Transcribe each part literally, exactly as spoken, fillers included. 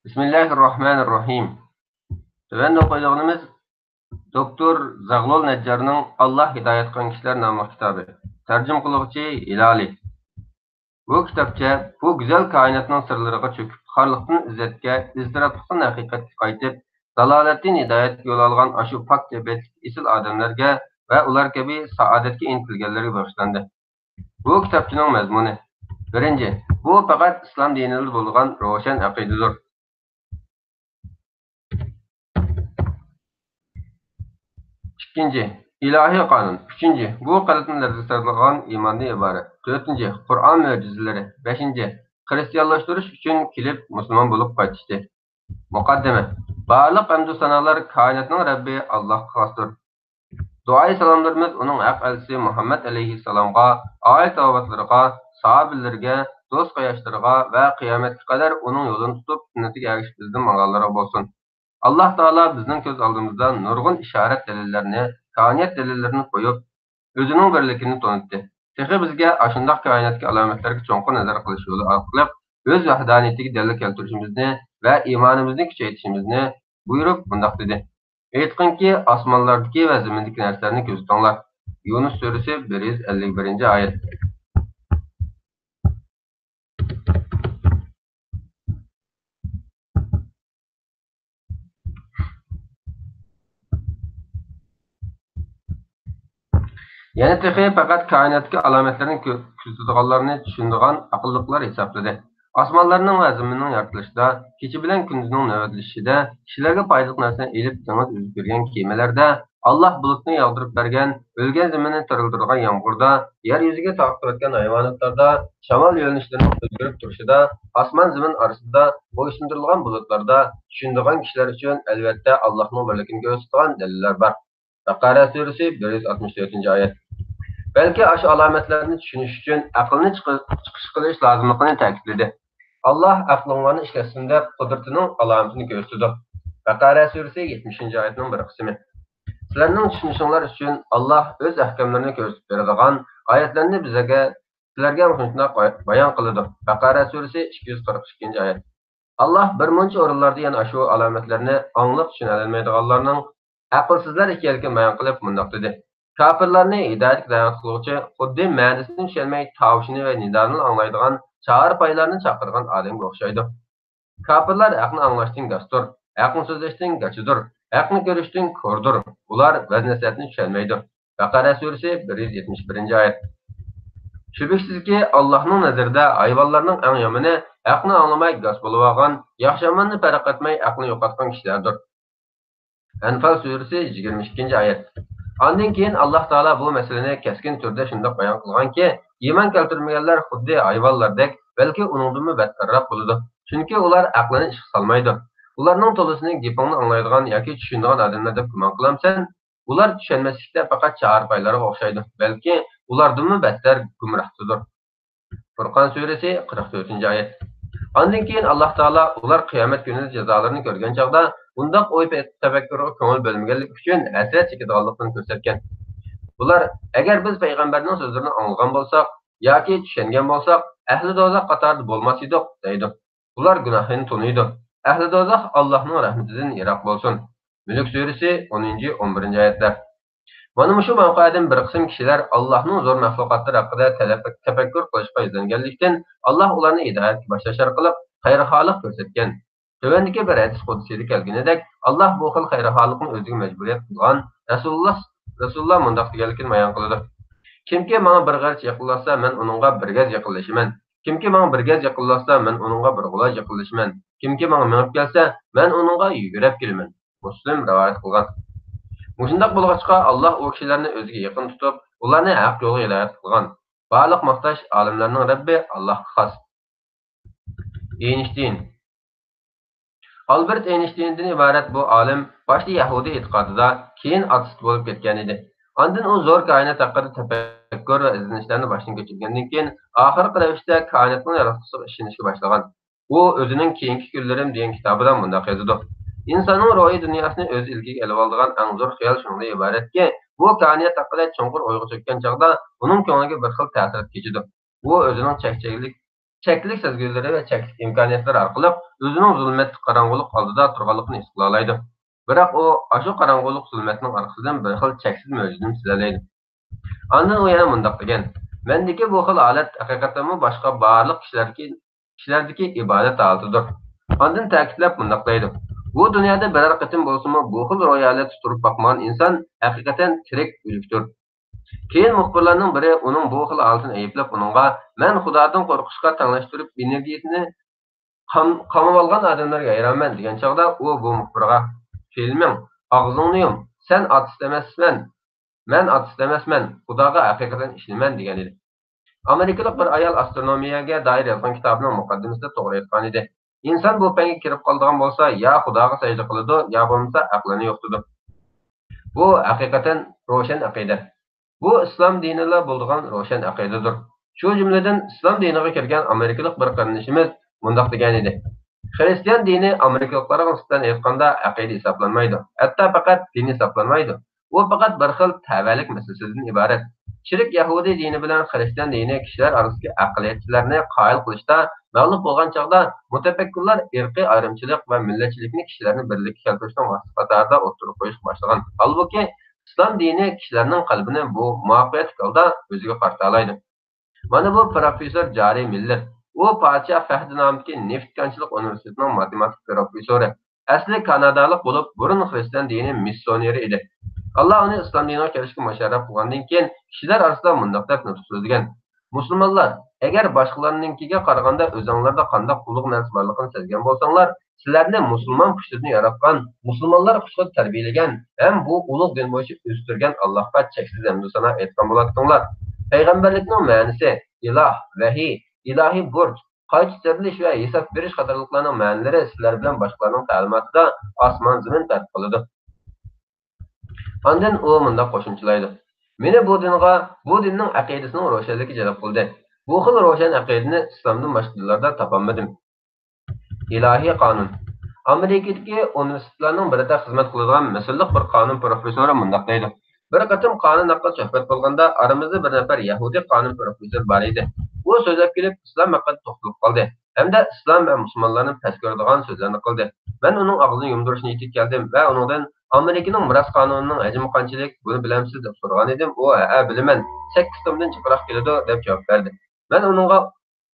بىسمىللاھىررەھمانىررەھىم. تۆۋەندە ئوقۇيدىغىنىمىز دوكتور زەغلول نەججارنىڭ «ئاللاھ ھىدايەت قىلغان كىشىلەر» ناملىق كىتابى. تەرجىمە قىلغۇچى ھىلالى. بۇ كىتابچە بۇ گۈزەل كائىناتنىڭ سىرلىرىغا چۆكۈپ، خارلىقتىن ئىززەتكە، ئىزتىراپلىقتىن ھەقىقەتكە قايتىپ، دالالەتتىن ھىدايەتكە يول ئالغان ئاشۇ پاك تەبىئەتلىك ئېسىل ئادەملەرگە ۋە ئۇلار كەبى سائادەتكە ئىنتىلگەنلەرگە بېغىشلاندى. بۇ كىتابچىنىڭ مەزمۇنى. بىرىنچى، بۇ پەقەت ئىسلام دىنىدا بولىدىغان روشەن ئەقىدىدۇر. ئىككىنچى، ئىلاھىي قانۇن. ئۈچىنچى، بۇ قەلبنى لەرزىگە سالىدىغان ئىماندىن ئىبارەت. تۆتىنچى، قۇرئان مۆجىزىلىرى. بەشىنچى، خىرىستىيانلاشتۇرۇش ئۈچۈن كېلىپ مۇسۇلمان بولۇپ قايتىشتى. مۇقەددىمە. بارلىق ھەمدۇ سانالار كائىناتنىڭ رەببى ئاللاھقا خاستۇر. دۇئايى سالاملىرىمىز ئۇنىڭ ھەق ئەلچىسى مۇھەممەد ئەلەيھىسسالامغا، ئائىلە تاۋابىئاتلىرىغا، ساھابىلىرىگە، دوست قېرىنداشلىرىغا ۋە قىيامەتكە قەدەر ئۇنىڭ يولىنى تۇتۇپ، سۈننىتىگە ئەگىشىپ ئىزدىن ماڭغانلارغا بولسۇن. ئاللاھ تائالا بىزنىڭ كۆز ئالدىمىزدا نۇرغۇن ئىشارەت دەلىللەرنى، كائىنات دەلىللىرىنى قويۇپ، ئۆزىنىڭ بىرلىكىنى تونۇتتى. تېخى بىزگە ئاشۇنداق كائىناتتىكى ئالامەتلەرگە چوڭقۇر نەزەر قىلىش يولى ئارقىلىق ئۆز ۋەھدانىيىتىگە دەلىل كەلتۈرۈشىمىزنى ۋە ئىمانىمىزنى كۈچەيتىشىمىزنى بۇيرۇپ مۇنداق دېدى: ئېيتقىنكى، ئاسمانلاردىكى ۋە زېمىندىكى نەرسىلەرنى كۆزىتىڭلار. يۇنۇس سۈرىسى، بىر يۈز ئەللىك بىرىنچى ئايەت. يەنە تېخى پەقەت كائىناتتىكى ئالامەتلەرنى كۆ-، كۆزىتىدىغانلارنى چۈشىنىدىغان ئەقىللىقلار ھېسابلىدى. ئاسمانلارنىڭ ۋە زېمىننىڭ يارىتىلىشىدا، كېچە بىلەن كۈندۈزنىڭ نۆۋەتلىشىشىدە، كىشىلەرگە پايدىلىق نەرسىلەرنى ئېلىپ دېڭىز ئۈزۈپ يۈرگەن كېمىلەردە، ئاللاھ بۇلۇتنى ياغدۇرۇپ بەرگەن، ئۆلگەن زېمىننى تىرىلدۈرىدىغان يامغۇردا، يەر يۈزىگە تارقىتىۋەتكەن ھايۋاناتلاردا، شامال يۆنىلىشلىرىنىڭ ئۆزگىرىپ تۇرۇشىدا، ئاسمان زېمىن ئارىسىدا بويسۇندۇرۇلغان بۇلۇتلاردا چۈشىنىدىغان كىشىلەر ئۈچۈن، ئەلۋەتتە، ئاللاھنىڭ بىرلىكىنى كۆرسىتىدىغان دەلىللەر بار. بەقەرە سۈرىسى، بىر يۈز ئاتمىش تۆتىنچى ئايەت. بەلكى ئاشۇ ئالامەتلەرنى چۈشىنىش ئۈچۈن ئەقىلنى چىقىش قىلىش لازىملىقىنى تەكىتلىدى. ئاللاھ ئەقلىڭلارنى ئىشلەتسۇن دەپ قۇدرىتىنىڭ ئالامىتىنى كۆرسىتىدۇ. بەقەرە سۈرىسى، يەتمىشىنچى ئايەتنىڭ بىر قىسمى. سىلەرنىڭ چۈشىنىشىڭلار ئۈچۈن ئاللاھ ئۆز ئەھكاملىرىنى كۆرسىتىپ بېرىدىغان ئايەتلەرنى بىزگە، سىلەرگە مۇشۇنداق بايان قىلىدۇ. بەقەرە سۈرىسى، ئىككى يۈز قىرىق ئىككىنچى ئايەت. ئاللاھ بىر مۇنچە ئورۇنلاردا يەنە ئاشۇ ئالامەتلەرنى ئاڭلىق چۈشىنەلمەيدىغانلارنىڭ ئەقىلسىزلەر ئىكەنلىكىنى بايان قىلىپ مۇنداق دېدى: كاپىرلارنى ھىدايەتكە دەۋەت قىلغۇچى خۇددى مەنىسىنى چۈشەنمەي، تاۋۇشىنى ۋە نىدانىلا ئاڭلايدىغان چارپايلارنى چاقىرغان ئادەمگە ئوخشايدۇ. كاپىرلار ھەقنى ئاڭلاشتىن گاستۇر، ھەقنى سۆزلەشتىن گاچىدۇر، ھەقنى كۆرۈشتىن كوردۇر. ئۇلار ۋەز-نەسىھەتنى چۈشەنمەيدۇ. بەقەرە سۈرىسى، بىر يۈز يەتمىش بىرىنچى ئايەت. شۈبھىسىزكى، ئاللاھنىڭ نەزىرىدە ھايۋانلارنىڭ ئەڭ يامىنى ھەقنى ئاڭلىماي گاس بولۇۋالغان، ياخشى-ياماننى پەرق ئەتمەي ئەقلىنى يوقاتقان كىشىلەردۇر. ئەنفال سۈرىسى، يىگىرمە ئىككىنچى ئايەت. ئاندىن كېيىن ئاللاھ تائالا بۇ مەسىلىنى كەسكىن تۈردە شۇنداق بايان قىلغانكى، ئىمان كەلتۈرمىگەنلەر خۇددى ھايۋانلاردەك، بەلكى ئۇنىڭدىنمۇ بەتتەرراق بولىدۇ. چۈنكى ئۇلار ئەقلىنى ئىشقا سالمايدۇ. ئۇلارنىڭ تولىسىنى گېپىڭنى ئاڭلايدىغان ياكى چۈشىنىدىغان ئادەملەر دەپ گۇمان قىلامسەن؟ ئۇلار چۈشەنمەسلىكتە پەقەت چارپايلارغا ئوخشايدۇ، بەلكى ئۇلاردىنمۇ بەتتەر گۇمراھتىدۇر. فۇرقان سۈرىسى، قىرىق تۆتىنچى ئايەت. ئاندىن كېيىن ئاللاھ تائالا ئۇلار قىيامەت كۈنىدە جازالىرىنى كۆرگەن چاغدا بۇنداق ئوي تەپەككۇرغا كۆڭۈل بۆلمىگەنلىكى ئۈچۈن ھەسرەت چېكىدىغانلىقىنى كۆرسەتكەن. ئۇلار، ئەگەر بىز پەيغەمبەرنىڭ سۆزلىرىنى ئاڭلىغان بولساق ياكى چۈشەنگەن بولساق، ئەھلى دوزاخ قاتارىدا بولماس ئىدۇق، دەيدۇ. ئۇلار گۇناھىنى تونۇيدۇ. ئەھلى دوزاخ ئاللاھنىڭ رەھمىتىدىن يىراق بولسۇن. مۈلۈك سۈرىسى، ئونىنچى، ئون بىرىنچى ئايەتلەر. مانا مۇشۇ مەۋقەدىن بىر قىسىم كىشىلەر ئاللاھنىڭ زور مەخلۇقاتلىرى ھەققىدە تەلەپ-، تەپەككۇر قىلىشقا يۈزلەنگەنلىكتىن، ئاللاھ ئۇلارنى ھىدايەتكە باشلاش ئارقىلىق خەيرخاھلىق كۆرسەتكەن. تۆۋەندىكى بىر ھەدىس قۇدسىيدا كەلگىنىدەك، ئاللاھ بۇ خىل خەيرخاھلىقنى ئۆزىگە مەجبۇرىيەت قىلغان. رەسۇلۇللاھ، رەسۇلۇللاھ مۇنداق دېگەنلىكىنى بايان قىلىدۇ: كىمكى ماڭا بىر غەرچە يېقىنلاشسا، مەن ئۇنىڭغا بىر گەز يېقىنلىشىمەن. كىمكى ماڭا بىر گەز يېقىنلاشسا، مەن ئۇنىڭغا بىر غۇلاچ يېقىنلىشىمەن. كىمكى ماڭا مېڭىپ كەلسە، مەن ئۇنىڭغا يۈگۈرۈپ كېلىمەن. مۇسلىم رىۋايەت قىلغان. مۇشۇنداق بولغاچقا، ئاللاھ ئۇ كىشىلەرنى ئۆزىگە يېقىن تۇتۇپ، ئۇلارنى ھەق يولغا ھىدايەت قىلغان. بارلىق ماختاش ئالەملەرنىڭ رەببى ئاللاھقا خاس. ئېينشتىين. ئالبېرت ئېينشتىيندىن ئىبارەت بۇ ئالىم باشتا يەھۇدىي ئېتىقادىدا، كېيىن ئاتېئىست بولۇپ كەتكەن ئىدى. ئاندىن ئۇ زور كائىنات ھەققىدە تەپەككۇر ۋە ئىزدىنىشلەرنى باشتىن كەچۈرگەندىن كېيىن، ئاخىرقى رەۋىشتە كائىناتنىڭ ياراتقۇچىسىغا ئىشىنىشكە باشلىغان. ئۇ ئۆزىنىڭ كېيىنكى كۈنلىرىم دېگەن كىتابىدا مۇنداق يازىدۇ: ئىنساننىڭ روھىي دۇنياسىنى ئۆز ئىلكىگە ئېلىۋالىدىغان ئەڭ زور خىيال شۇنىڭدىن ئىبارەتكى، بۇ كائىنات ھەققىدە چوڭقۇر ئويغا چۆككەن چاغدا ئۇنىڭ كۆڭلىگە بىر خىل تەسىرات كېچىدۇ. ئۇ ئۆزىنىڭ چەكچەيلىك، چەكلىك سەزگۈلىرى ۋە چەكلىك ئىمكانىيەتلىرى ئارقىلىق ئۆزىنىڭ زۇلمەتلىك قاراڭغۇلۇق ئالدىدا تۇرغانلىقىنى ھېس قىلالايدۇ. بىراق ئۇ ئاشۇ قاراڭغۇلۇق زۇلمەتنىڭ ئارقىسىدىن بىر خىل چەكسىز مۆجىزىنى سېزەلەيدۇ. ئاندىن ئۇ يەنە مۇنداق دېگەن: مەندىكى بۇ خىل ھالەت ھەقىقەتەنمۇ باشقا بارلىق كىشىلەركى-، كىشىلەردىكى ئىبادەت ھالىتىدۇر. ئاندىن تەكىتلەپ مۇنداق دەيدۇ: بۇ دۇنيادا بىرەر قېتىم بولسىمۇ بۇ خىل روھىي ھالەتتە تۇرۇپ باقمىغان ئىنسان ھەقىقەتەن تىرىك ئۆلۈكتۇر. كېيىن مۇخبىرلارنىڭ بىرى ئۇنىڭ بۇ خىل ھالىتىنى ئەيىبلەپ ئۇنىڭغا: مەن خۇدادىن قورقۇشقا تەڭلەشتۈرۈپ ئېنېرگىيىسىنى قام-، قامىۋالغان ئادەملەرگە ھەيرانمەن، دېگەن چاغدا ئۇ بۇ مۇخبىرغا: فىلمىڭ، ئاغزىڭنى يۇم، سەن ئاتېست ئەمەسمەن، مەن ئاتېست ئەمەسمەن، خۇداغا ھەقىقەتەن ئىشىنىمەن، دېگەن ئىدى. ئامېرىكىلىق بىر ئايال ئاسترونومىيەگە دائىر يازغان كىتابىنىڭ مۇقەددىمىسىدە توغرا ئېيتقان ئىدى. ئىنسان بۇ پەنگە كىرىپ قالىدىغان بولسا، يا خۇداغا سەجدە قىلىدۇ، يا بولمىسا ئەقلىنى يوقىتىدۇ. بۇ ھەقىقەتەن روشەن ئەقىدە. بۇ ئىسلام دىنىلا بولىدىغان روشەن ئەقىدىدۇر. شۇ جۈملىدىن ئىسلام دىنىغا كىرگەن ئامېرىكىلىق بىر قېرىندىشىمىز مۇنداق دېگەن ئىدى: خىرىستىيان دىنى ئامېرىكىلىقلارغا نىسبەتەن ئېيتقاندا ئەقىدە ھېسابلانمايدۇ، ھەتتا پەقەت دىن ھېسابلانمايدۇ. ئۇ پەقەت بىر خىل تەۋەلىك مەسىلىسىدىن ئىبارەت. چىرىك يەھۇدىي دىنى بىلەن خىرىستىيان دىنى كىشىلەر ئارىسىدىكى ئەقلىيەتچىلەرنى قايىل قىلىشتا مەغلۇپ بولغان چاغدا، مۇتەپەككۇرلار ئىرقىي ئايرىمچىلىق ۋە مىللەتچىلىكنى كىشىلەرنى بىرلىككە كەلتۈرۈشنىڭ ۋاسىتىسى قاتارىدا ئوتتۇرىغا قويۇشقا باشلىغان. ھالبۇكى، ئىسلام دىنى كىشىلەرنىڭ قەلبىنى بۇ مۇۋەپپەقىيەتلىك ھالدا ئۆزىگە قارىتالايدۇ. مانا بۇ پروفېسسور جارى مىللېر. ئۇ پادىشاھ فەھدى نامىدىكى نېفىت كانچىلىق ئۇنىۋېرسىتېتىنىڭ ماتېماتىكا پروفېسسورى. ئەسلى كانادالىق بولۇپ، بۇرۇن خىرىستىيان دىنى مىسسىيونېرى ئىدى. ئاللا ئۇنى ئىسلام دىنىغا كىرىشكە مۇشەررەپ قىلغاندىن كېيىن، كىشىلەر ئارىسىدا مۇنداق دەپ نۇتۇق سۆزلىگەن: مۇسۇلمانلار، ئەگەر باشقىلارنىڭكىگە قارىغاندا ئۆزۈڭلاردا قانداق ئۇلۇغ نەرسە بارلىقىنى سەزگەن بولساڭلار، سىلەرنى مۇسۇلمان پۇشتىدىن ياراتقان، مۇسۇلمانلار قۇچىقىدا تەربىيەلىگەن ھەم بۇ ئۇلۇغ دىن بويىچە ئۆستۈرگەن ئاللاھقا چەكسىز ھەمدۇ سانا ئېيتقان بولاتتىڭلار. پەيغەمبەرلىكنىڭ مەنىسى، ئىلاھ، ۋەھىي، ئىلاھىي بۇرچ، قايتا تىرىلىش ۋە ھېساب بېرىش قاتارلىقلارنىڭ مەنىلىرى سىلەر بىلەن باشقىلارنىڭ تەلىماتىدا ئاسمان زېمىن پەرق قىلىدۇ. ئاندىن ئۇ مۇنداق قوشۇمچىلايدۇ: مېنى بۇ دىنغا، بۇ دىننىڭ ئەقىدىسىنىڭ روشەنلىكى جەلپ قىلدى. بۇ خىل روشەن ئەقىدىنى ئىسلامدىن باشقا دىنلاردا تاپالمىدىم. ئىلاھىي قانۇن. ئامېرىكىدىكى ئۇنىۋېرسىتېتلارنىڭ بىرىدە خىزمەت قىلىدىغان مىسىرلىق بىر قانۇن پروفېسسورى مۇنداق دەيدۇ: بىر قېتىم قانۇن ھەققىدە سۆھبەت قىلغاندا، ئارىمىزدا بىر نەپەر يەھۇدىي قانۇن پروفېسسورى بار ئىدى. ئۇ سۆزلەپ كېلىپ، ئىسلام ھەققىدە توختىلىپ قالدى ھەمدە ئىسلام ۋە مۇسۇلمانلارنى پەس كۆرىدىغان سۆزلەرنى قىلدى. مەن ئۇنىڭ ئاغزىنى يۇمدۇرۇشنى ئېيتىپ كەلدىم ۋە ئۇنىڭدىن: ئامېرىكىنىڭ مىراس قانۇنىنىڭ ھەجمى قانچىلىك، بۇنى بىلەمسىز؟ دەپ سورىغان ئىدىم. ئۇ: ھەئە، بىلىمەن، سەككىز تومدىن جىقراق كېلىدۇ، دەپ جاۋاب بەردى. مەن ئۇنىڭغا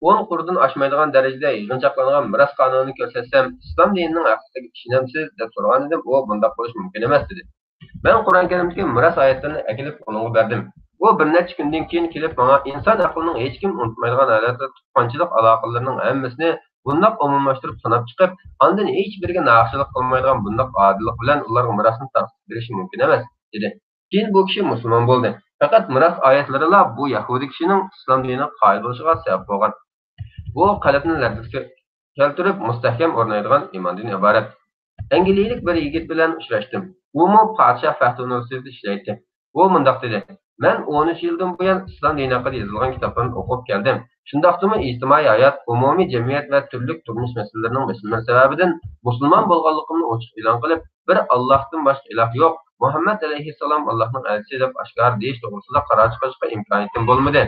ئون قۇردىن ئاشمايدىغان دەرىجىدە يىغىنچاقلانغان مىراس قانۇنىنى كۆرسەتسەم، ئىسلام دىنىنىڭ ھەقلىقىگە ئىشىنەمسىز؟ دەپ سورىغان ئىدىم. ئۇ: بۇنداق بولۇشى مۇمكىن ئەمەس، دېدى. مەن قۇرئان كەرىمدىكى مىراس ئايەتلىرىنى ئەكېلىپ ئۇنىڭغا بەردىم. ئۇ بىر نەچچە كۈندىن كېيىن كېلىپ ماڭا ئىنسان ئەقلىنىڭ ھېچكىم ئۇنتۇمايدىغان ھالەتتە تۇغقانچىلىق ئالاقىلىرىنىڭ ھەممىسىنى بۇنداق ئومۇملاشتۇرۇپ ساناپ چىقىپ، ئاندىن ھېچبىرىگە ناھەقچىلىق قىلمايدىغان بۇنداق ئادىللىق بىلەن ئۇلارغا مىراسنى تارقىتىپ بېرىشى مۇمكىن ئەمەس، دېدى. كېيىن بۇ كىشى مۇسۇلمان بولدى. پەقەت مىراس ئايەتلىرىلا بۇ يەھۇدىي كىشىنىڭ ئىسلام دىنىغا قايىل بولۇشىغا سەۋەب بولغان. بۇ قەلبنى لەرزىگە كەلتۈرۈپ، مۇستەھكەم ئورنايدىغان ئىماندىن ئىبارەت. ئەنگلىيىلىك بىر يىگىت بىلەن ئۇچراشتىم. ئۇمۇ پادىشاھ فەھد ئۇنىۋېرسىتېتىدا ئىشلەيتتى. ئۇ مۇنداق دېدى: مەن ئون ئۈچ يىلدىن بۇيان ئىسلام دىنى ھەققىدە يېزىلغان كىتابلارنى ئوقۇپ كەلدىم. شۇنداقتىمۇ ئىجتىمائىي ھايات، ئومۇمىي جەمئىيەت ۋە تۈرلۈك تۇرمۇش مەسىلىلىرىنىڭ بېسىملىرى سەۋەبىدىن مۇسۇلمان بولغانلىقىمنى ئوچۇق ئېلان قىلىپ، بىر ئاللاھتىن باشقا ئىلاھ يوق، مۇھەممەد ئەلەيھىسسالام ئاللاھنىڭ ئەلچىسى دەپ ئاشكارا دېيىش توغرىسىدا قارار چىقىرىشقا ئىمكانىيىتىم بولمىدى.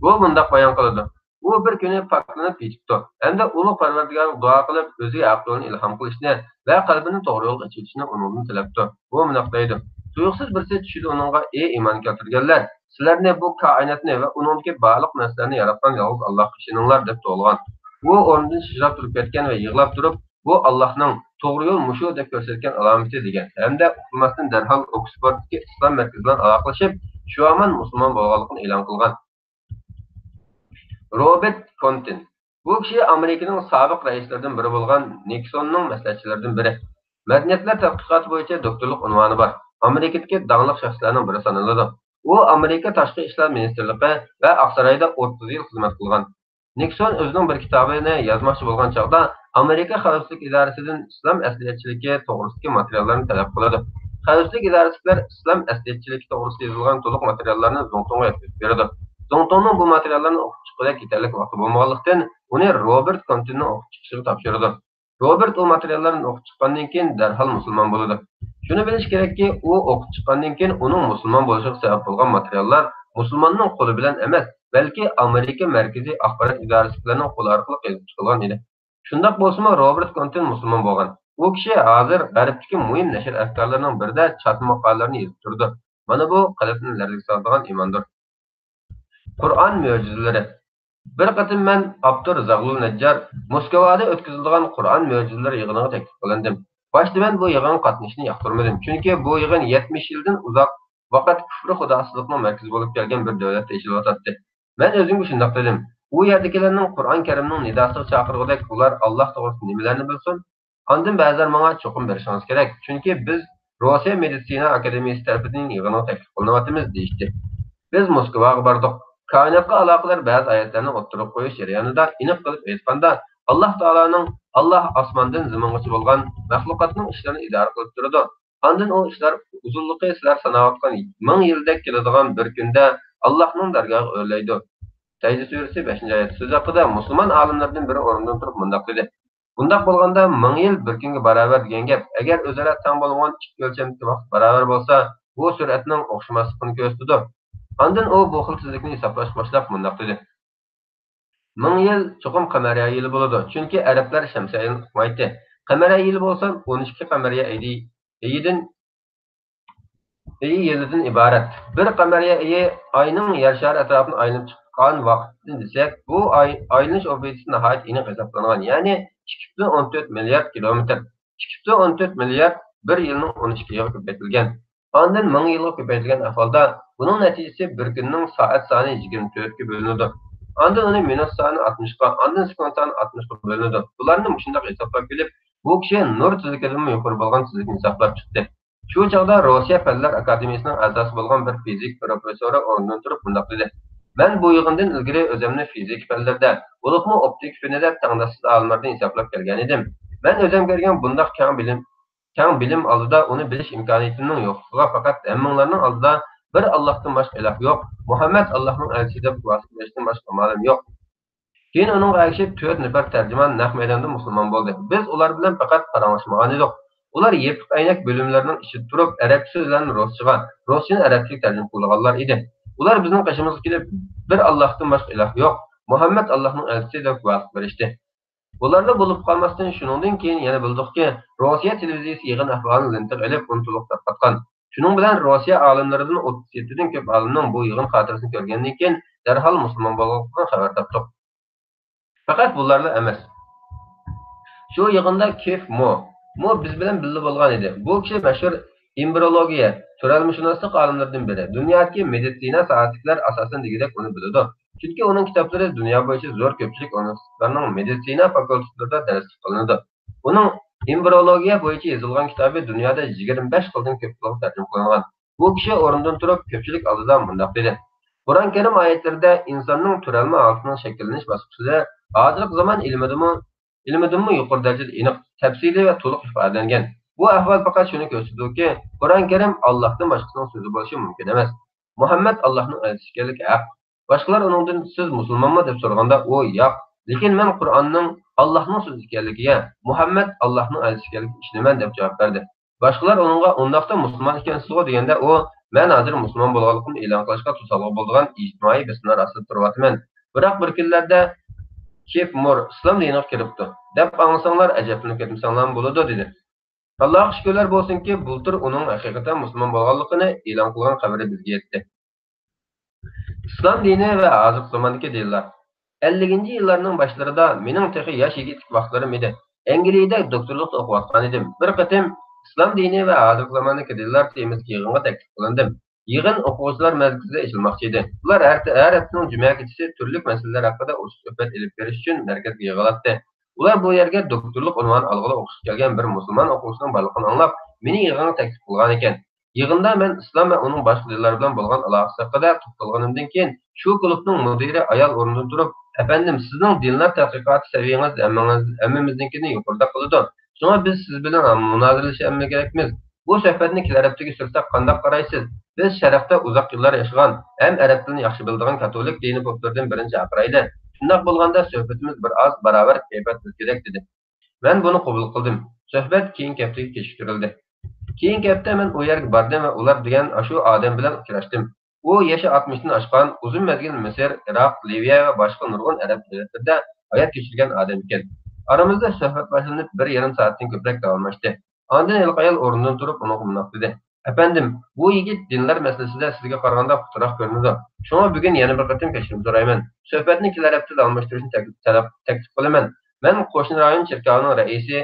ئۇ مۇنداق بايان قىلىدۇ: ئۇ بىر كۈنى پاكلىنىپ يېتىپتۇ ھەمدە ئۇلۇغ پەرۋەردىگارغا دۇئا قىلىپ، ئۆزىگە ھەق يولنى ئىلھام قىلىشنى ۋە قەلبىنى توغرا يولغا ئېچىۋېتىشنى ئۇنىڭدىن تىلەپتۇ. ئۇ مۇنداق دەيدۇ: تۇيۇقسىز بىرسى چۈشىدە ئۇنىڭغا: ئى ئىمان كەلتۈرگەنلەر، سىلەرنى بۇ كائىناتنى ۋە ئۇنىڭدىكى بارلىق نەرسىلەرنى ياراتقان يالغۇز ئاللاھقا ئىشىنىڭلار، دەپ توۋلىغان. ئۇ ئورنىدىن شىرجىراپ تۇرۇپ كەتكەن ۋە يىغلاپ تۇرۇپ، بۇ ئاللاھنىڭ توغرا يول مۇشۇ دەپ كۆرسەتكەن ئالامىتى، دېگەن ھەمدە ئۇخلىماستىن دەرھال ئوكسفوردتىكى ئىسلام مەركىزى بىلەن ئالاقىلىشىپ، شۇ ھامان مۇسۇلمان بولغانلىقىنى ئېلان قىلغان. روبېرت كونتىن. بۇ كىشى ئامېرىكىنىڭ سابىق رەئىسلىرىدىن بىرى بولغان نىكسوننىڭ مەسلىھەتچىلىرىدىن بىرى. مەدەنىيەتلەر تەتقىقاتى بويىچە دوكتورلۇق ئۇنۋانى بار. ئامېرىكىدىكى داڭلىق شەخسلەرنىڭ بىرى سانىلىدۇ. ئۇ ئامېرىكا تاشقى ئىشلار مىنىستىرلىقى ۋە ئاقسارايدا ئوتتۇز يىل خىزمەت قىلغان. نىكسون ئۆزىنىڭ بىر كىتابىنى يازماقچى بولغان چاغدا، ئامېرىكا خەۋپسىزلىك ئىدارىسىدىن ئىسلام ئەسلىيەتچىلىكى توغرىسىدىكى ماتېرىياللارنى تەلەپ قىلىدۇ. خەۋپسىزلىك ئىدارىسىدىكىلەر ئىسلام ئەسلىيەتچىلىكى توغرىسىدا يېزىلغان تولۇق ماتېرىياللارنى زۇڭتۇڭغا يەتكۈزۈپ بېرىدۇ. زۇڭتۇڭنىڭ بۇ ماتېرىياللارنى ئوقۇپ چىققۇدەك يېتەرلىك ۋاقتى بولمىغانلىقتىن، ئۇنى روبېرت كونتىننىڭ ئوقۇپ چىقىشىغا تاپشۇرىدۇ. روبېرت ئۇ ماتېرىياللارنى ئوقۇپ چىققاندىن كېيىن دەرھال مۇسۇلمان بولىدۇ. شۇنى بىلىش كېرەككى، ئۇ ئوقۇپ چىققاندىن كېيىن ئۇنىڭ مۇسۇلمان بولۇشىغا سەۋەب بولغان ماتېرىياللار مۇسۇلماننىڭ قولى بىلەن ئەمەس، بەلكى ئامېرىكا مەركىزىي ئاخبارات ئىدارىسىدىكىلەرنىڭ قولى ئارقىلىق يېزىپ چىقىلغان ئىدى. شۇنداق بولسىمۇ، روبېرت كونتېن مۇسۇلمان بولغان. ئۇ كىشى ھازىر غەربتىكى مۇھىم نەشر ئەھكارلىرىنىڭ بىرىدە چاتما ماقالىلەرنى يېزىپ تۇرىدۇ. مانا بۇ قەلبنى لەرزىگە سالىدىغان ئىماندۇر. قۇرئان مۆجىزىلىرى. بىر قېتىم مەن ئاپتور زاغلۇل نەججار موسكۋادا ئۆتكۈزۈلىدىغان قۇرئان مۆجىزىلىرى يىغىنىغا تەكلىپ قىلىندىم. باشتا مەن بۇ يىغىنغا قاتنىشىشنى ياقتۇرمىدىم، چۈنكى بۇ يىغىن يەتمىش يىلدىن ئۇزاق ۋاقىت كۇفرى خۇداسىزلىقنىڭ مەركىزى بولۇپ كەلگەن بىر دۆلەتتە ئېچىلىۋاتاتتى. مەن ئۆزۈمگە شۇنداق دېدىم، ئۇ يەردىكىلەرنىڭ قۇرئان كەرىمنىڭ نىداسىغا چاقىرغۇدەك، ئۇلار ئاللاھ توغرىسىدا نېمىلەرنى بىلسۇن؟ ئاندىن بەزىلەر ماڭا چوقۇم بېرىشىڭىز كېرەك، چۈنكى بىز روسىيە مېدىتسىنا ئاكادېمىيىسى تەرىپىدىن يىغىنغا تەكلىپ قىلىنىۋاتىمىز، دېيىشتى. بىز موسكۋاغا باردۇق. كائىناتقا ئالاقىدار بەزى ئايەتلەرنى ئوتتۇرىغا قويۇش جەريانىدا، ئېنىق قىلىپ ئېيتقاندا، ئاللاھ تائالانىڭ، ئاللاھ ئاسماندىن زېمىنغىچە بولغان مەخلۇقاتنىڭ ئىشلىرىنى ئىدارە قىلىپ تۇرىدۇ. ئاندىن ئۇ ئىشلار ئۇزۇنلۇقى سىلەر ساناۋاتقان مىڭ يىلدەك كېلىدىغان بىر كۈندە ئاللاھنىڭ دەرگاھىغا ئۆرلەيدۇ. سەجدە سۈرىسى، بەشىنچى ئايەت. سۆز ھەققىدە مۇسۇلمان ئالىملىرىدىن بىرى ئورنىدىن تۇرۇپ مۇنداق دېدى: بۇنداق بولغاندا مىڭ يىل بىر كۈنگە باراۋەر دېگەن گەپ. ئەگەر ئۆزئارا تەڭ بولغان ئىككى ئۆلچەمدىكى ۋاقىت باراۋەر بولسا، بۇ سۈرئەتنىڭ ئوخشىماسلىقىنى كۆرسىتىدۇ. ئاندىن ئۇ بۇ خىل تىزىكنى ھېسابلاشقا باشلاپ مۇنداق دېدى: مىڭ يىل چوقۇم قەمەرىيە يىلى بولىدۇ، چۈنكى ئەرەبلەر شەمسىيە يىلىنى ئۇقمايتتى. قەمەرىيە يىلى بولسا ئون ئىككى قەمەرىيە ئېيى، ئېيىدىن، ئېيى يىلىدىن ئىبارەت. بىر قەمەرىيە ئېيى ئاينىڭ يەر شارى ئەتراپىنى ئايلىنىپ چىققان ۋاقىتتىن دېسەك، بۇ ئاي، ئايلىنىش ئوربىتىسى ناھايىتى ئېنىق ھېسابلانغان، يەنى ئىككى پۈتۈن ئون تۆت مىليارد كىلومېتىر. ئىككى پۈتۈن ئون تۆت مىليارد بىر يىلنىڭ ئون ئىككى ئېيىغا كۆپەيتىلگەن. ئاندىن مىڭ يىلغا كۆپەيتىلگەن ئەھۋالدا، بۇنىڭ نەتىجىسى بىر كۈننىڭ سائەت سانى يىگىرمە تۆتكە بۆلۈنىدۇ. ئاندىن ئۇنى مىنۇت سانى ئاتمىشقا، ئاندىن سېكۇنت سانى ئاتمىشقا بۆلۈنىدۇ. بۇلارنى مۇشۇنداق ھېسابلاپ كېلىپ، بۇ كىشى نۇر تىزىكىدىنمۇ يۇقىرى بولغان تىزىكنى ھېسابلاپ چىقتى. شۇ چاغدا روسىيە پەنلەر ئاكادېمىيىسىنىڭ ئەزاسى بولغان بىر فىزىك پروفېسسورى ئورنىدىن تۇرۇپ مۇنداق دېدى: مەن بۇ يىغىندىن ئىلگىرى ئۆزۈمنى فىزىكا پەنلىرىدە، بولۇپمۇ ئوپتىكا پېنىدە تەڭداشسىز ئالىملاردىن ھېسابلاپ كەلگەنىدىم. مەن ئۆزۈم كۆرگەن بۇنداق كەڭ بىلىم، كەڭ بىلىم ئالدىدا ئۇنى بىلىش ئىمكانىيىتىمنىڭ يوقلۇقىغا پەقەت ھەممىڭلارنىڭ ئالدىدا بىر ئاللاھتىن باشقا ئىلاھ يوق، مۇھەممەد ئاللاھنىڭ ئەلچىسى دەپ گۇۋاھلىق بېرىشتىن باشقا ئامالىم يوق. كېيىن ئۇنىڭغا ئەگىشىپ تۆت نەپەر تەرجىمان نەق مەيداندا مۇسۇلمان بولدى. بىز ئۇلار بىلەن پەقەت پاراڭلاشمىغانىدۇق. ئۇلار يېپىق ئەينەك بۆلۈملىرىنىڭ ئىچىدە تۇرۇپ، ئەرەبچە سۆزلەرنى رۇسچىغا، رۇسچىنى ئەرەبچىگە تەرجىمە قىلىدىغانلار ئىدى. ئۇلار بىزنىڭ قېشىمىزغا كېلىپ، بىر ئاللاھتىن باشقا ئىلاھ يوق، مۇھەممەد ئاللاھنىڭ ئەلچىسى دەپ گۇۋاھلىق بېرىشتى. بۇلارلا بولۇپ قالماستىن، شۇنىڭدىن كېيىن يەنە بىلدۇقكى، روسىيە تېلېۋىزىيىسى يىغىن ئەھۋالىنى لېنتىغا ئېلىپ، ئۇنى تولۇق تارقاتقان. شۇنىڭ بىلەن روسىيە ئالىملىرىدىن ئوتتۇز يەتتىدىن كۆپ ئالىمنىڭ بۇ يىغىن خاتىرىسىنى كۆرگەندىن كېيىن، دەرھال مۇسۇلمان بولغانلىقىدىن خەۋەر تاپتۇق. پەقەت بۇلارلا ئەمەس. شۇ يىغىندا كىف مو، مو بىز بىلەن بىللە بولغان ئىدى. بۇ كىشى مەشھۇر ئېمبرىيولوگىيە، تۆرەلمىشۇناسلىق ئالىملىرىدىن بىرى. دۇنيادىكى مېدىتسىنا ساھەسىدىكىلەر ئاساسەن دېگۈدەك ئۇنى بىلىدۇ. چۈنكى ئۇنىڭ كىتابلىرى دۇنيا بويىچە زور كۆپچىلىك ئۇنىۋېرسىتېتلارنىڭ مېدىتسىنا فاكۇلتېتلىرىدا دەرسلىك قىلىنىدۇ. ئۇنىڭ ئېمبرىيولوگىيە بويىچە يېزىلغان كىتابى دۇنيادا يىگىرمە بەش خىلدىن كۆپ تىلغا تەرجىمە قىلىنغان. بۇ كىشى ئورنىدىن تۇرۇپ، كۆپچىلىك ئالدىدا مۇنداق دېدى: قۇرئان كەرىم ئايەتلىرىدە ئىنساننىڭ تۆرەلمە ھالىتىنىڭ شەكىللىنىش باسقۇچىدا ھازىرقى زامان ئىلمىدىمۇ، ئىلمىدىنمۇ يۇقىرى دەرىجىدە ئېنىق، تەپسىلىي ۋە تولۇق ئىپادىلەنگەن. بۇ ئەھۋال پەقەت شۇنى كۆرسىتىدۇكى، قۇرئان كەرىم ئاللاھتىن باشقىسىنىڭ سۆزى بولۇشى مۇمكىن ئەمەس. مۇھەممەد ئاللاھنىڭ ئەلچىسى ئىكەنلىكى ھەق. باشقىلار ئۇنىڭدىن، سىز مۇسۇلمانمۇ دەپ سورىغاندا، ئۇ، ياق، لېكىن مەن قۇرئاننىڭ ئاللاھنىڭ سۆزى ئىكەنلىكىگە، مۇھەممەد ئاللاھنىڭ ئەلچىسى ئىكەنلىكىگە ئىشىنىمەن دەپ جاۋاب بەردى. باشقىلار ئۇنىڭغا، ئۇنداقتا مۇسۇلمان ئىكەنسىزغۇ دېگەندە، ئۇ، مەن ھازىر مۇسۇلمان بولغانلىقىمنى ئېلان قىلىشقا توسالغۇ بولىدىغان ئىجتىمائىي بېسىملار ئاستىدا تۇرۇۋاتىمەن. بىراق بىر كۈنلەردە كىف مور ئىسلام دىنىغا كىرىپتۇ دەپ ئاڭلىساڭلار ئەجەبلىنىپ كەتمىسەڭلارمۇ بولىدۇ، دېدى. ئاللاھقا شۈكۈرلەر بولسۇنكى، بۇلتۇر ئۇنىڭ ھەقىقەتەن مۇسۇلمان بولغانلىقىنى ئېلان قىلغان خەۋىرى بىزگە يەتتى. ئىسلام دىنى ۋە ھازىرقى زاماندىكى دىنلار. ئەللىكىنچى يىللارنىڭ باشلىرىدا مېنىڭ تېخى ياش يىگىتلىك ۋاقىتلىرىم ئىدى. ئەنگلىيەدە دوكتورلۇقتا ئوقۇۋاتقانىدىم. بىر قېتىم ئىسلام دىنى ۋە ھازىرقى زاماندىكى دىنلار تېمىسىدىكى يىغىنغا تەكلىپ قىلىندىم. يىغىن ئوقۇغۇچىلار مەركىزىدە ئېچىلماقچى ئىدى. ئۇلار ھەر، ھەر ھەپتىنىڭ جۈمە كېچىسى تۈرلۈك مەسىلىلەر ھەققىدە ئوچۇق سۆھبەت ئېلىپ بېرىش ئۈچۈن مەركەزگە يىغىلاتتى. ئۇلار بۇ يەرگە دوكتورلۇق ئۇنۋانى ئالغىلى ئوقۇشقا كەلگەن بىر مۇسۇلمان ئوقۇغۇچىنىڭ بارلىقىنى ئاڭلاپ، مېنى يىغىنغا تەكلىپ قىلغانىكەن. يىغىندا مەن ئىسلام ۋە ئۇنىڭ باشقا دىنلار بىلەن بولغان ئالاقىسى ھەققىدە توختالغىنىمدىن كېيىن، شۇ كۇلۇبنىڭ مۇدىرى ئايال ئورنىدىن تۇرۇپ، ئەپەندىم، سىزنىڭ دىنلار تەتقىقاتى سەۋىيىڭىز ھەممىڭىز، ھەممىمىزنىڭكىدىن يۇقىرىدا قىلىدۇ. شۇڭا بىز سىز بىلەن مۇنازىرىلىشەلمىگۈدەكمىز. بۇ سۆھبەتنى كېلەر ھەپتىگە سۈرسەك قانداق قارايسىز؟ بىز شەرقتە ئۇزاق يىللار ياشىغان ھەم ئەرەب تىلىنى ياخشى بىلىدىغان كاتولىك دىنى پوپلىرىدىن بىرىنى چاقىرايلى. شۇنداق بولغاندا سۆھبىتىمىز بىر ئاز باراۋەر كەيپىيات ئۆزگىدەك، دېدى. مەن بۇنى قوبۇل قىلدىم. سۆھبەت كېيىنكى ھەپتىگە كېچىكتۈرۈلدى. كېيىنكى ھەپتە مەن ئۇ يەرگە باردىم ۋە ئۇلار دېگەن ئاشۇ ئادەم بىلەن ئۇچراشتىم. ئۇ يېشى ئاتمىشتىن ئاشقان، ئۇزۇن مەزگىل مىسىر، ئىراق، لىۋىيە ۋە باشقا نۇرغۇن ئەرەب دۆلەتلىرىدە ھايات كەچۈرگەن ئادەم ئىكەن. ئارىمىزدا سۆھبەت باشلىنىپ بىر يېرىم سائەتتىن كۆپرەك داۋاملاشتى. ئاندىن ھېلىقى ئايال ئورنىدىن تۇرۇپ ئۇنىڭغا مۇنداق دېدى: ئەپەندىم، بۇ يىگىت دىنلار مەسىلىسىدە سىزگە قارىغاندا پۇختىراق كۆرۈنىدۇ. شۇڭا بۈگۈن يەنە بىر قېتىم كەچۈرۈم سورايمەن. سۆھبەتنى كېلەر ھەپتە داۋاملاشتۇرۇشنى تەكلىپ، تەلەپ، تەكلىپ قىلىمەن. مەن قوشنا رايون چېركاۋىنىڭ رەئىسى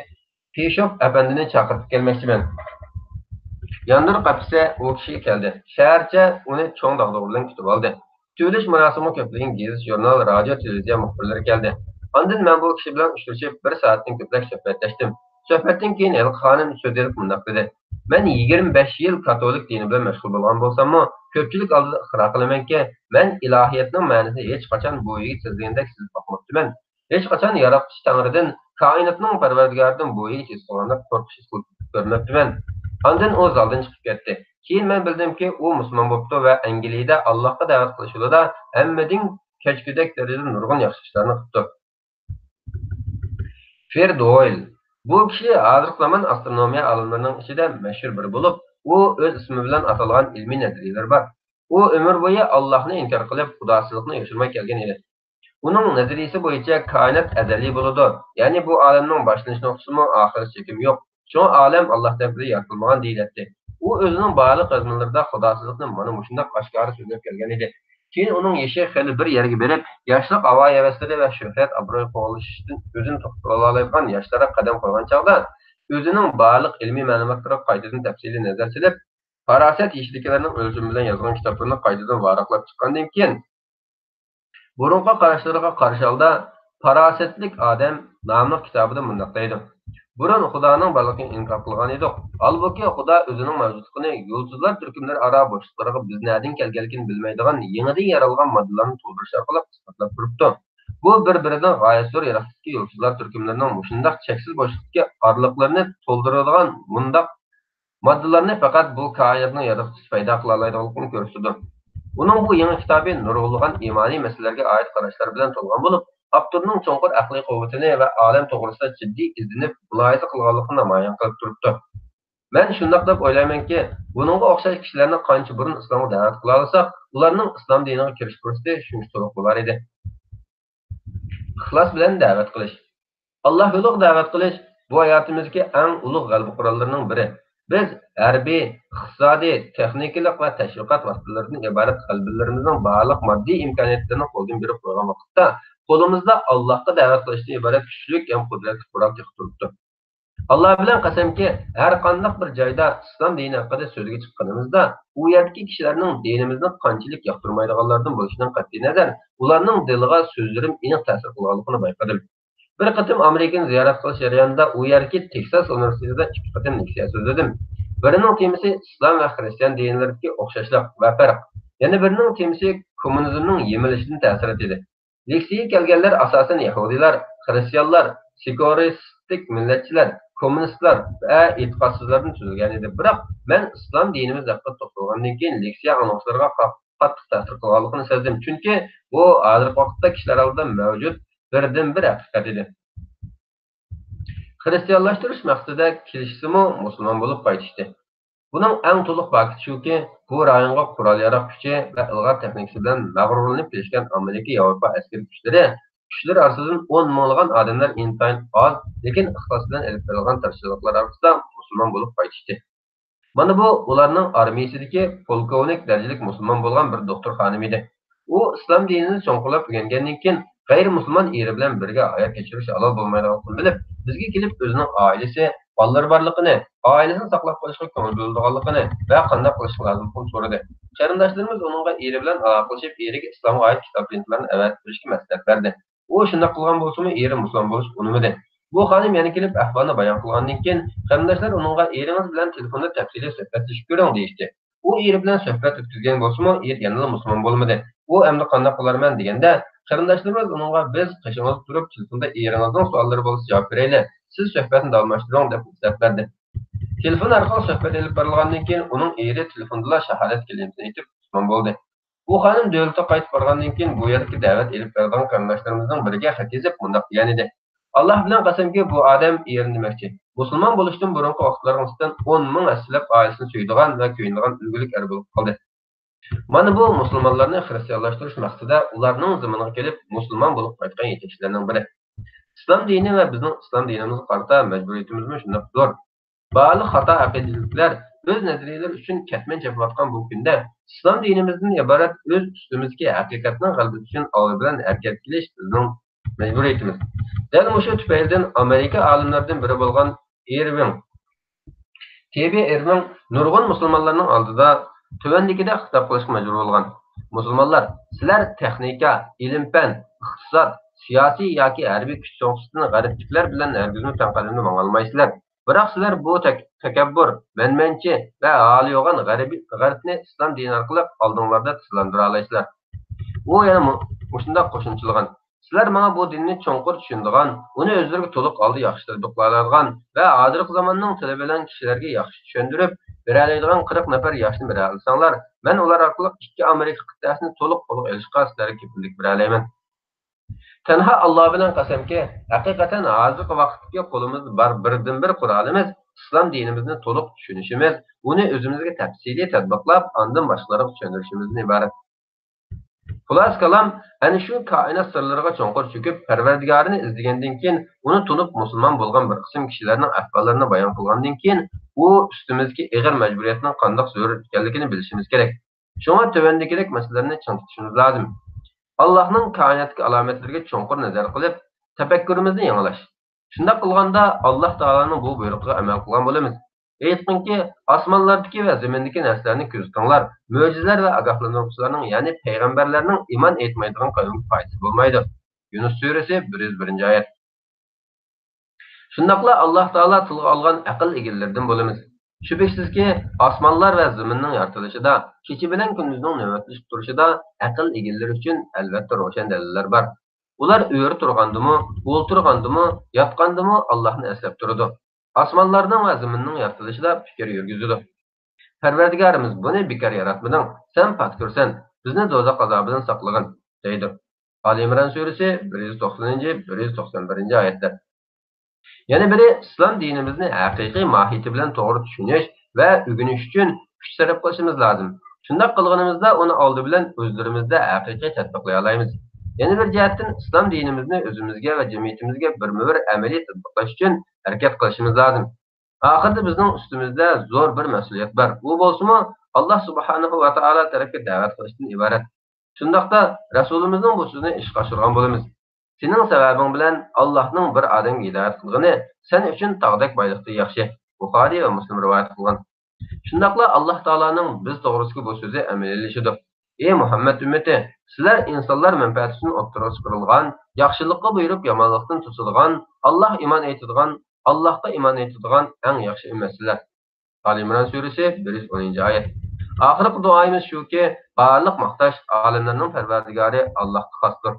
پىشوف ئەپەندىنى چاقىرتىپ كەلمەكچىمەن. ياندۇر قەپىسى ئۇ كىشىگە كەلدى. شەھەرچە ئۇنى چوڭ داغدۇغا بىلەن كۈتۈپ ئالدى. كۈتۈۋېلىش مۇراسىمىغا كۆپلىگەن گېزىت، ژۇرنال، رادىيو، تېلېۋىزىيە مۇخبىرلىرى كەلدى. ئاندىن مەن بۇ كىشى بىلەن ئۇچرىشىپ، بىر سائەتتىن كۆپرەك سۆھبەتلەشتىم. سۆھبەتتىن كېيىن ھېلىقى خانىم سۆز ئېلىپ مۇنداق دېدى: مەن يىگىرمە بەش يىل كاتولىك دىنى بىلەن مەشغۇل بولغان بولساممۇ، كۆپچىلىك ئالدىدا ئىقرار قىلىمەنكى، مەن ئىلاھىيەتنىڭ مەنىسىنى ھېچقاچان بۇ يىگىت سۆزلىگەندەك سېزىپ باقماپتىمەن. ھېچقاچان ياراتقۇچى تەڭرىدىن، كائىناتنىڭ پەرۋەردىگارىدىن بۇ يىگىت ھېس قىلغاندەك قورقۇش ھېس قىلىپ كۆرمەپتىمەن. ئاندىن ئۇ زالدىن چىقىپ كەتتى. كېيىن مەن بىلدىمكى، ئۇ مۇسۇلمان بوپتۇ ۋە ئەنگلىيەدە ئاللاھقا دەۋەت قىلىش يولىدا ھەممىدىن كەچكۈدەك دەرىجىدە نۇرغۇن ياخشى ئىشلارنى قىپتۇ. فېرد ھويل. بۇ كىشى ھازىرقى زامان ئاسترونومىيە ئالىملىرىنىڭ ئىچىدە مەشھۇر بىرى بولۇپ، ئۇ ئۆز ئىسمى بىلەن ئاتالغان ئىلمىي نەزەرىيەلىرى بار. ئۇ ئۆمۈر بويى ئاللاھنى ئىنكار قىلىپ، خۇداسىزلىقنى يوشۇرماي كەلگەن ئىدى. ئۇنىڭ نەزەرىيىسى بويىچە كائىنات ئەزەلىي بولىدۇ، يەنى بۇ ئالەمنىڭ باشلىنىش نۇقتىسىمۇ، ئاخىرىسى چېكىمۇ يوق. شۇڭا ئالەم ئاللاھ تەرىپىدىن يارىتىلمىغان دېيىلەتتى. ئۇ ئۆزىنىڭ بارلىق يازمىلىرىدا خۇداسىزلىقنى مانا مۇشۇنداق ئاشكارا سۆزلەپ كەلگەن ئىدى. كېيىن ئۇنىڭ يېشى خېلى بىر يەرگە بېرىپ، ياشلىق ھاۋا-ھەۋەسلىرى ۋە شۆھرەت-ئابرۇي قوغلىشىشتىن ئۆزىنى توختىتىۋالالايدىغان ياشلارغا قەدەم قويغان چاغدا، ئۆزىنىڭ بارلىق ئىلمىي مەلۇماتلىرىغا قايتىدىن تەپسىلىي نەزەر سېلىپ، پاراسەت يېشىدىكىلەرنىڭ ئۆلچىمى بىلەن يازغان كىتابلىرىنى قايتىدىن ۋاراقلاپ چىققاندىن كېيىن، بۇرۇنقى قاراشلىرىغا قارشى ھالدا، پاراسەتلىك ئادەم ناملىق كىتابىدا مۇنداق دەيدۇ: بۇرۇن خۇدانىڭ بارلىقىنى ئىنكار قىلغان ئىدۇق. ھالبۇكى، خۇدا ئۆزىنىڭ مەۋجۇتلۇقىنى يۇلتۇزلار تۈركۈملىرى ئارا بوشلۇقلىرىغا بىز نەدىن كەلگەنلىكىنى بىلمەيدىغان يېڭىدىن يارالغان ماددىلارنى تولدۇرۇش ئارقىلىق ئىسپاتلاپ تۇرۇپتۇ. بۇ بىر-بىرىدىن غايەت زور يىراقلىقتىكى يۇلتۇزلار تۈركۈملىرىنىڭ مۇشۇنداق چەكسىز بوشلۇقتىكى ئارىلىقلىرىنى تولدۇرىدىغان مۇنداق ماددىلارنى پەقەت بۇ كائىناتنىڭ ياراتقۇچىسى پەيدا قىلالايدىغانلىقىنى كۆرسىتىدۇ. ئۇنىڭ بۇ يېڭى كىتابى نۇرغۇنلىغان ئىمانىي مەسىلىلەرگە ئائىت قاراشلار بىلەن تولغان بولۇپ، ئاپتورنىڭ چوڭقۇر ئەقلىي قۇۋۋىتىنى ۋە ئالەم توغرىسىدا جىددىي ئىزدىنىپ، مۇلاھىزە قىلغانلىقىنى نامايان قىلىپ تۇرۇپتۇ. مەن شۇنداق دەپ ئويلايمەنكى، بۇنىڭغا ئوخشاش كىشىلەرنى قانچە بۇرۇن ئىسلامغا دەۋەت قىلالىساق، ئۇلارنىڭ ئىسلام دىنىغا كىرىش پۇرسىتى شۇنچە تولۇق بولار ئىدى. ئىخلاس بىلەن دەۋەت قىلىش. ئاللاھ يولىغا دەۋەت قىلىش، بۇ ھاياتىمىزدىكى ئەڭ ئۇلۇغ غەلىبە قوراللىرىنىڭ بىرى. بىز ھەربىي، ئىقتىسادىي، تېخنىكىلىق ۋە تەشۋىقات ۋاسىتىلىرىدىن ئىبارەت غەلىبىلىرىمىزنىڭ بارلىق ماددىي ئىمكانىيەتلىرىنى قولدىن بېرىپ قويغان ۋاقىتتا، قولىمىزدا ئاللاھقا دەۋەت قىلىشتىن ئىبارەت كۈچلۈك ھەم قۇدرەتلىك قورال تېخى تۇرۇپتۇ. ئاللاھ بىلەن قەسەمكى، ھەر قانداق بىر جايدا ئىسلام دىنى ھەققىدە سۆزگە چىققىنىمىزدا، ئۇ يەردىكى كىشىلەرنىڭ دىنىمىزنى قانچىلىك ياقتۇرمايدىغانلاردىن بولۇشىدىن قەتئىينەزەر، ئۇلارنىڭ دىلىغا سۆزلىرىم ئېنىق تەسىر قىلغانلىقىنى بايقىدىم. بىر قېتىم ئامېرىكىنى زىيارەت قىلىش جەريانىدا ئۇ يەردىكى تېكساس ئۇنىۋېرسىتېتىدا ئىككى قېتىم لېكسىيە سۆزلىدىم. بىرىنىڭ تېمىسى ئىسلام ۋە خىرىستىيان دىنلىرىدىكى ئوخشاشلىق ۋە پەرق، يەنە بىرىنىڭ تېمىسى كوممۇنىزمنىڭ يېمىلىشىدىن تەسىرات ئىدى. لېكسىيەگە كەلگەنلەر ئاساسەن يەھۇدىيلار، خىرىستىيانلار، سېكۇلارىستىك مىللەتچىلەر، كوممۇنىستلار ۋە ئېتىقادسىزلاردىن تۈزۈلگەن ئىدى. بىراق، مەن ئىسلام دىنىمىز ھەققىدە توختالغاندىن كېيىن، لېكسىيە ئاڭلىغۇچىلارغا قا-، قاتتىق تەسىر قىلغانلىقىنى سەزدىم، چۈنكى بۇ ھازىرقى ۋاقىتتا كىشىلەر ئالدىدا مەۋجۇت بىردىنبىر ھەقىقەت ئىدى. خىرىستىيانلاشتۇرۇش مەقسىتىدە كېلىشسىمۇ، مۇسۇلمان بولۇپ قايتىشتى. بۇنىڭ ئەڭ تولۇق پاكىتى شۇكى، بۇ رايونغا قورال-ياراغ كۈچى ۋە ئىلغار تېخنىكىسى بىلەن مەغرۇرلىنىپ كېلىشكەن ئامېرىكا ياۋروپا ئەسكىرىي كۈچلىرى، كۈچلىرى ئارىسىدىن ئون مىڭلىغان ئادەملەر ئىنتايىن ئاز، لېكىن ئىخلاس بىلەن ئېلىپ بېرىلغان تىرىشچانلىقلار ئارقىسىدا مۇسۇلمان بولۇپ قايتىشتى. مانا بۇ ئۇلارنىڭ ئارمىيىسىدىكى پولكوۋنىك دەرىجىلىك مۇسۇلمان بولغان بىر دوختۇر خانىم ئىدى. ئۇ ئىسلام دىنىنى چوڭقۇرلاپ ئۆگەنگەندىن كېيىن، غەيرىي مۇسۇلمان ئېرى بىلەن بىرگە ھايات كەچۈرۈش ھالال بولمايدىغانلىقىنى بىلىپ، بىزگە كېلىپ ئۆزىنىڭ ئائىلىسى، بالىلىرى بارلىقىنى، ئائىلىسىنى ساقلاپ قېلىشقا كۆڭۈل بۆلىدىغانلىقىنى ۋە قانداق قىلىشقا لازىملىقىنى سورىدى. قېرىنداشلىرىمىز ئۇنىڭغا ئېرى بىلەن ئالاقىلىشىپ، ئېرىگە ئىسلامغا ئائىت كىتاب-لېنتىلارنى ئەۋەتىپ بېرىشكە مەسلىھەت بەردى. ئۇ شۇنداق قىلغان بولسىمۇ، ئېرى مۇسۇلمان بولۇشقا ئۇنىمىدى. بۇ خانىم يەنە كېلىپ ئەھۋالنى بايان قىلغاندىن كېيىن، قېرىنداشلار ئۇنىڭغا، «ئېرىڭىز بىلەن تېلېفوندا تەپسىلىي سۆھبەتلىشىپ كۆرۈڭ» دېيىشتى. ئۇ ئېرى بىلەن سۆھبەت ئۆتكۈزگەن بولسىمۇ، ئېرى يەنىلا مۇسۇلمان بولمىدى. ئۇ ئەمدى قانداق قىلارمەن دېگەندە، قېرىنداشلىرىمىز ئۇنىڭغا، «بىز قېشىڭىزدا تۇرۇپ، تېلېفوندا ئېرىڭىزنىڭ سوئاللىرى بولسا جاۋاب بېرەيلى، سىز سۆھبەتنى داۋاملاشتۇرۇڭ» دەپ مەسلىھەت بەردى. تېلېفون ئارقىلىق سۆھبەت ئېلىپ بېرىلغاندىن كېيىن، ئۇنىڭ ئېرى تېلېفوندىلا شاھادەت كەلىمىسىنى ئېيتىپ مۇسۇلمان بولدى. بۇ خانىم دۆلىتىگە قايتىپ بارغاندىن كېيىن، بۇ يەردىكى دەۋەت ئېلىپ بېرىدىغان قېرىنداشلىرىمىزنىڭ بىرىگە خەت يېزىپ مۇنداق دېگەنىدى: «ئاللاھ بىلەن قەسەمكى، بۇ ئادەم ئېرىم دېمەكچى، مۇسۇلمان بولۇشتىن بۇرۇنقى ۋاقىتلارغا نىسبەتەن ئون مىڭ ھەسسىلەپ ئائىلىسىنى سۆيىدىغان ۋە كۆيۈنىدىغان ئۈلگىلىك ئەر بولۇپ قالدى.» مانا بۇ مۇسۇلمانلارنى خىرىستىيانلاشتۇرۇش مەقسىتىدە ئۇلارنىڭ زېمىنىغا كېلىپ مۇسۇلمان بولۇپ قايتقان يېتەكچىلەرنىڭ بىرى. ئىسلام دىنى ۋە بىزنىڭ ئىسلام دىنىمىزغا قارىتا مەجبۇرىيىتىمىزمۇ شۇنداق زور. بارلىق خاتا ئەقىدىلىكلەر ئۆز نەزەرىيەلىرى ئۈچۈن كەتمەن چېپىۋاتقان بۇ كۈندە ئىسلام دىنىمىزدىن ئىبارەت ئۆز ئۈستىمىزدىكى ھەقىقەتنىڭ غەلىبىسى ئۈچۈن ئالدى بىلەن ھەرىكەتكە كېلىش بىزنىڭ مەجبۇرىيىتىمىز. دەل مۇشۇ تۈپەيلىدىن ئامېرىكا ئالىملىرىدىن بىرى بولغان ئىرۋىڭ، تى بى ئىرۋىڭ نۇرغۇن مۇسۇلمانلارنىڭ ئالدىدا تۆۋەندىكىدەك خىتاب قىلىشقا مەجبۇر بولغان: مۇسۇلمانلار، سىلەر تېخنىكا، ئىلىم-پەن، ئىقتىساد، سىياسىي ياكى ھەربىي كۈچ چوڭقۇسىدىن غەربتىكىلەر بىلەن ھەرگىزمۇ تەڭ قەدەمدە ماڭالمايسىلەر. بىراق سىلەر بۇ تەك-، تەكەببۇر، مەنمەنچى ۋە ھالى يوغان غەربىي، غەربنى ئىسلام دىنى ئارقىلىق ئالدىڭلاردا تىزلاندۇرالايسىلەر. ئۇ يەنە مۇ-، مۇشۇنداق قوشۇمچىلىغان: سىلەر ماڭا بۇ دىننى چوڭقۇر چۈشىنىدىغان، ئۇنى ئۆزلىرىگە تولۇق ھالدا ياخشى تەتبىقلايدىغان ۋە ھازىرقى زاماننىڭ تىلى بىلەن كىشىلەرگە ياخشى چۈشەندۈرۈپ بېرەلەيدىغان قىرىق نەپەر ياشنى بېرەلىسەڭلار، مەن ئۇلار ئارقىلىق ئىككى ئامېرىكا قىتئەسىنى تولۇق قولغا ئېلىشقا سىلەرگە كېپىللىك بېرەلەيمەن. تەنھا ئاللا بىلەن قەسەمكى، ھەقىقەتەن ھازىرقى ۋاقىتتىكى قولىمىزدا بار بىردىنبىر قورالىمىز ئىسلام دىنىمىزنى تولۇق چۈشىنىشىمىز، ئۇنى ئۆزىمىزگە تەپسىلىي تەتبىقلاپ، ئاندىن باشقىلارغا چۈشەندۈرۈشىمىزدىن ئىبارەت. خۇلاسە كالام، ئەنە شۇ كائىنات سىرلىرىغا چوڭقۇر چۆكۈپ، پەرۋەردىگارىنى ئىزدىگەندىن كېيىن، ئۇنى تونۇپ مۇسۇلمان بولغان بىر قىسىم كىشىلەرنىڭ ئەھۋاللىرىنى بايان قىلغاندىن كېيىن، ئۇ ئۈستىمىزدىكى ئېغىر مەجبۇرىيەتنىڭ قانداق زۆرۈر ئىكەنلىكىنى بىلىشىمىز كېرەك. شۇڭا تۆۋەندىكىدەك مەسىلىلەرنى چىڭ تۇتۇشىمىز لازىم. ئاللاھنىڭ كائىناتتىكى ئالامەتلىرىگە چوڭقۇر نەزەر قىلىپ، تەپەككۇرىمىزنى يېڭىلاش. شۇنداق قىلغاندا، ئاللاھ تائالانىڭ بۇ بۇيرۇقىغا ئەمەل قىلغان بولىمىز. ئېيتقىنكى، ئاسمانلاردىكى ۋە زېمىندىكى نەرسىلەرنى كۆزىتىڭلار. مۆجىزىلەر ۋە ئاگاھلاندۇرغۇچىلارنىڭ، يەنى پەيغەمبەرلەرنىڭ ئىمان ئېيتمايدىغان قەۋمگە پايدىسى بولمايدۇ. يۇنۇس سۈرىسى، بىر يۈز بىرىنچى ئايەت. شۇنداقلا ئاللاھ تائالا تىلغا ئالغان ئەقىل ئىگىلىرىدىن بولىمىز. شۈبھىسىزكى، ئاسمانلار ۋە زېمىننىڭ يارىتىلىشىدا، كېچە بىلەن كۈندۈزنىڭ نۆۋەتلىشىپ تۇرۇشىدا ئەقىل ئىگىلىرى ئۈچۈن ئەلۋەتتە روشەن دەلىللەر بار. ئۇلار ئۆرە تۇرغاندىمۇ، ئولتۇرغاندىمۇ، ياتقاندىمۇ ئاللاھنى ئەسلەپ تۇرىدۇ. ئاسمانلارنىڭ ۋە زېمىننىڭ يارىتىلىشىدا پىكىر يۈرگۈزىدۇ. پەرۋەردىگارىمىز، بۇنى بىكار ياراتمىدىڭ، سەن پاكتۇرسەن، بىزنى دوزاخ ئازابىدىن ساقلىغىن، دەيدۇ. ئالى ئىمران سۈرىسى، بىر يۈز توقسىنىنچى، بىر يۈز توقسان بىرىنچى ئايەتلەر. يەنە بىرى، ئىسلام دىنىمىزنى ھەقىقىي ماھىيىتى بىلەن توغرا چۈشىنىش ۋە ئۆگىنىش ئۈچۈن كۈچ سەرپ قىلىشىمىز لازىم. شۇنداق قىلغىنىمىزدا ئۇنى ئالدى بىلەن ئۆزلىرىمىزدە ھەقىقىي تەتبىقلىيالايمىز. يەنە بىر جەھەتتىن، ئىسلام دىنىمىزنى ئۆزىمىزگە ۋە جەمئىيىتىمىزگە بىرمۇبىر ئەمەلىي تەتبىقلاش ئۈچۈن ھەرىكەت قىلىشىمىز لازىم. ئاخىرىدا بىزنىڭ ئۈستىمىزدە زور بىر مەسئۇلىيەت بار. ئۇ بولسىمۇ، ئاللاھ سۇبھانەھۇ ۋە تائالا تەرەپكە دەۋەت قىلىشتىن ئىبارەت. شۇنداقتا، رەسۇلىمىزنىڭ بۇ سۆزىنى ئىشقا ئاشۇرغان بولىمىز. سېنىڭ سەۋەبىڭ بىلەن ئاللاھنىڭ بىر ئادەمگە ھىدايەت قىلغىنى سەن ئۈچۈن تاغدەك بايلىقتىن ياخشى. بۇخارىي ۋە مۇسلىم رىۋايەت قىلغان. شۇنداقلا ئاللاھ تائالانىڭ بىز توغرىسىدىكى بۇ سۆزى ئەمەلىيلىشىدۇ. ئى مۇھەممەد ئۈممىتى! سىلەر ئىنسانلار مەنپەئەتى ئۈچۈن ئوتتۇرىغا چىقىرىلغان، ياخشىلىققا بۇيرۇپ، يامانلىقتىن توسىدىغان، ئاللاھ ئىمان ئېيتىدىغان، ئاللاھقا ئىمان ئېيتىدىغان ئەڭ ياخشى ئۈممەتسىلەر. ئالى ئىمران سۈرىسى، بىر يۈز ئونىنچى ئايەت. ئاخىرقى دۇئايىمىز شۇكى، بارلىق ماختاش ئالەملەرنىڭ پەرۋەردىگارى ئاللاھقا خاستۇر.